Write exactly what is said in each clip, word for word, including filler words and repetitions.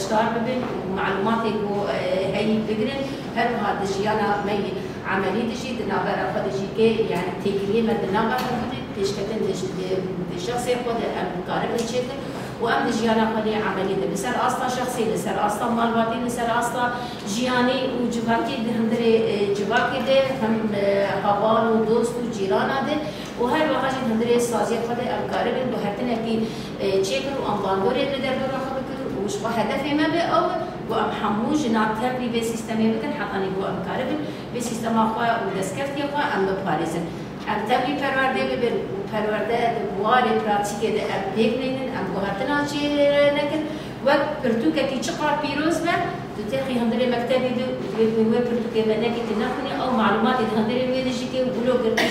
Şar bibin û malûmatê ku, e, heyî bigirin, her wiha di jiyana me yî emelî de jî, di navbera xwe de jî kê, yani têkiliyê me di nava hevdû de, pêşketin di j-, di, di şexsê xwe de em karibin çêkin û em di jiyana xwe lê emelî de, li ser asta şexsî, li ser asta malbatî, li ser asta jiyanî û civakî di hundirê, e, civakê de hem, e, heval û dost û cîrana de û her wiha jî di hundirê saziya xwe de em karibin guhertinekî, e, çêkin û em bandorê li derdora xwe bikin û ji xwe hedefê me be ew e ku em hemû jina tevlî vê sîstemê bikin hetanî ku em karibin vê sîstema xwe û destkeftiyê xwe em biparêzin. Em tevlî perwerdê bibin û perwerde di warê pratîkê de em pêk neynin, em guhertina çê nekin. Wek pirtûkekî çiqas pîroz be, tu têxî hundirê mektebî de û tu wê, wê pirtûkê venekî tu nexwînî, ew malûmatê di hundirê wê de jî kê û wilo girtî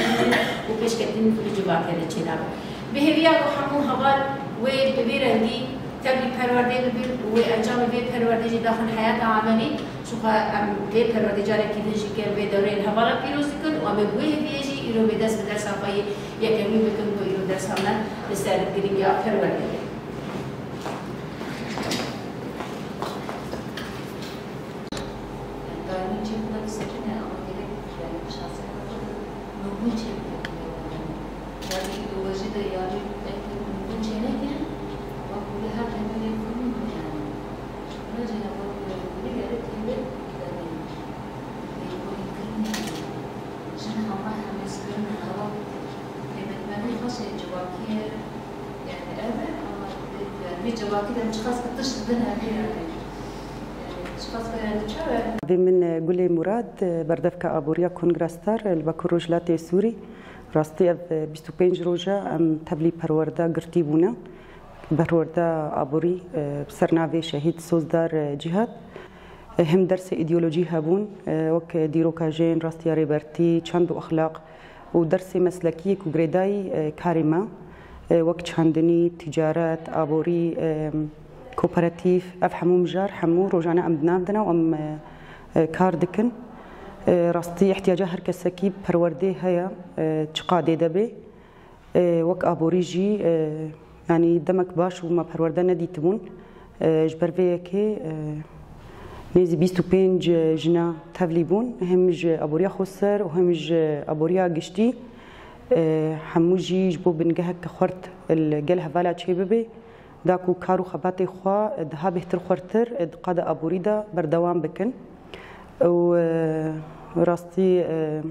û pêşketin li civakê de çênabe. Bi hêviya ku hemû heval wê bi vî rengî tevlî perwerdê bibin û wê encamê vê perwerdê jî daxin heyata emelî. Çunka em vê perwerdê carekî din jî kê vê dewreyê li hevala pîroz dikin û em ê bi wê hêviyê jî îro vê dest bi dersa xwe yê yekemîn bikin ku îro dersa me li ser giringiya perwerdê ye. Daîmî çêbûna li ser ne, ama gerek, yani, şahsen nûbûn çêbûna. Yani, îdeolojî de, yani, eger nûbûn çêneke, wek ku li her demê lê kurî bû, yani. Ji bo ne, cenaba, kurî gerek têbe, yani, lêkolînkirinê, jin hema hemêzkirin, hema têbetmendî xweşê civakî ye, yani, ev e, ama, yani, vê civakî de çiqas ki tişt din hebe, yani. Navê min Gulê Murad, berdevka aboriya Kongra Star li Bakur Rojhilatê Sûrî. Rastî ev bîst û pênc roja em tevlî perwerda girtî bûne. Perwerda aborî bi ser navê Şehîd Sozdar Cîhad. Him dersê îdeolojî hebûn, wek dîroka jên, rastiya rêbertî, çand û exlaq, û dersê meslekî yê ku girêdayî, e, karê me, e, wek çandinî, ticaret, aborî, e, kooperatîf, ev hemû mijar, hemû rojane em di nav de ne û em, e, e, kar dikin. E, rastî ihtiyaca her kesekî perwerdê heye, e, çi qadê de bê. E, wek aborî jî, e, Yanî demek baş bû me perwerde nedîtibûn. E, ji ber vê yekê, e, nêzî bîst û pênc jina tevlî bûn, him ji aboriya xweser û him ji aboriya giştî. E, hemû jî ji bo bingeheke xurt li gel hevala çêbibe, da ku kar û xebatê xwe daha bêhtir xurtir di qada aborî de berdewam bikin. Û, e, rastî, e,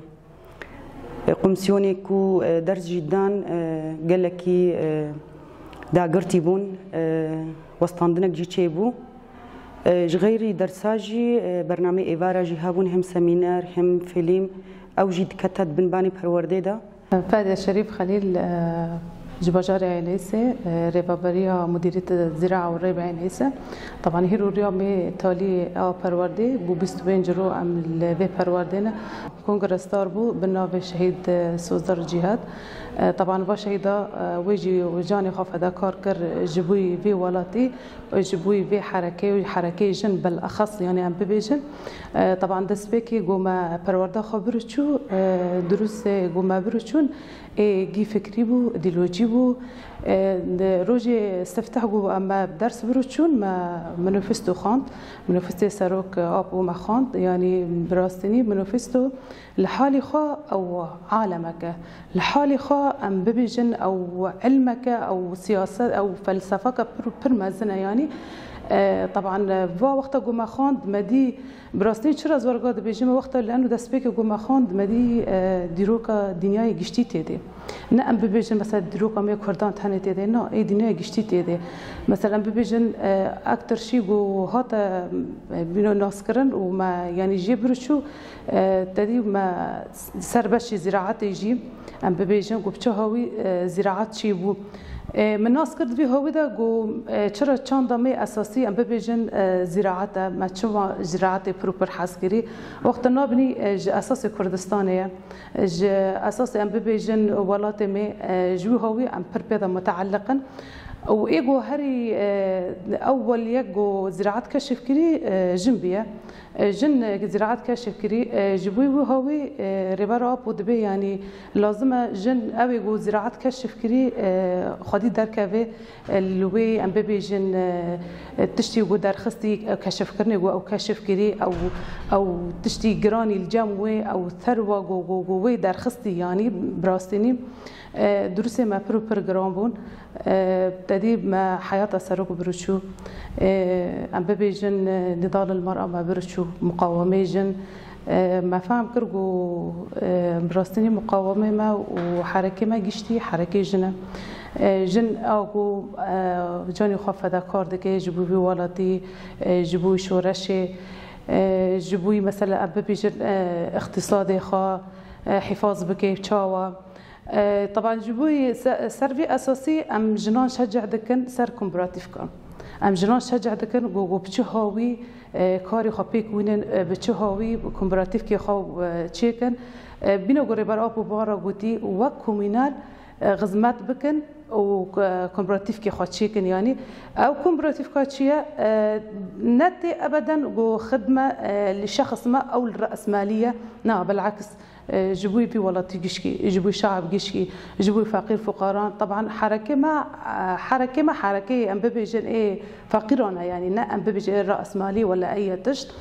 Komisyonê ku, e, ders jî dan, e, gelekî, e, dagirtî bûn, e, westandinek jî çêbû. E, ji xeyrî dersa jî, e, bernameyê êvara jî hebûn, hem semîner, hem fîlm, ew jî dikete di bin banê perwerdê de. Fadiye Şerîf Xelîl, e, ji bajarê Eyneyse, e, rêveberiya Mudîriyet Zira û Rêb Eyneyse. Teban hîr û riya me talî a perwerdê bû bîst û pênc ro em li vê perwerdê ne. Kongre Star bû bi navê Şehîd, e, Sozdar Cîhad. E, teban va şehîda, e, wê jî canê xwe fedakar kir ji bo vê welatî, ji bo vê herekê û herekê jin bilexas, yanî em bibêjin. E, teban destpêkê ku me perwerda xwe bir çû, e, dirûst, e, ku me bir çûn, ê gî fikrî bû, îdeolojî bû. E, di rojê sifteh ku em me ders bir çûn, me manifesto xwend. Manifestê serok, e, Apo me xwend. Yanî bi rastînî manifesto li halî xwe ew alemek e. Li halî xwe em bibêjin ew ilmek e, ew siyaset, ew felsefeke pir, pir mezin e yanî. E, teban, e, va wexta ku me xwend, me dî, bi rastî çira ez werga dibêjim, wexta li eno destpêkê ku me xwend, me dî, e, dîroka dinyayê giştî tê de. Ne em bibêjin, mesela dîroka me kurdan tenê tê de, na, ê dinyayê giştî tê de. Mesela em bibêjin, e, Ektirşî ku hate, e, bîno naskirin û me, yanî jê bir çû, E, te dî me ser beşê zîraetê jî em bibêjin ku bi çi hawî, e, zîraet çêbû. E, min nas kir di vî hawî de ku, e, çira çanda me esasî em bibêjin, e, zîraet e. Me çima zîraetê pir û pir hez kirî? Wexta nabînî, e, ji esasê Kurdistanê ye. Ji esasê em bibêjin welatê me, e, ji wî hawî em pir pê de muteelliq in. Û ê ku herî, e, ewwel yek ku ziraat keşif kirî, e, jin bûye. E, jin, e, ziraat keşif kirî, e, ji bo wî hawî, e, Rêber Apo dibê, yanî lazim e jin ew ê ku ziraat keşif kirî, e, xwedî derkeve, e, li wê em bibêjin, e, e, tiştî ku derxistî, e, keşifkirinê ku ew keşif kirî, ew, ew tiştî giranî li cem wê, ew serwa ku, ku, ku wê derxistî, yanî bi rastînî. E, durusê me pir û pir giran bûn. E, tedî me heyata serok bir çû. E, em bibêjin, e, nidal il mera me bir çû, muqawemê jin. E, me fehm kir ku, e, bi rastînî muqawemê me û herekê me giştî herekê jin e. E, jin a ku, e, canê xwe fedakar dike ji bo vî welatî, e, ji bo şoreşê, e, ji bo mesela em bibêjin, e, îqtîsadê xwe, e, hifaz bike çawa. E, teban ji bo se-, ser vî esasî em jinan şecih dikin ser komparatîfkan. Em jinan şecih dikin ku, ku bi çi hawî, e, karê xwe pêk wînin, e, bi çi hawî komparatîfkê xwe, e, çêkin. E, bîne ku Rêber Apo bi wan re gotî wek komînal, e, xizmet bikin û, e, komparatîfkê xwe çêkin. Yanî ew komparatîfka çi ye? E, ne tê ebeden ku xidme, e, li şexs me ew li re'smalî ye. Na, bil'eks. E, ji bo vî welatî gişkî, ji bo şe'b gişkî, ji bo feqîr fuqaran. Teban herekê me, e, herekê me herekeyê em bibêjin ê feqîran e, yanî ne em bibêjin ê re'smalî wela ey tişt.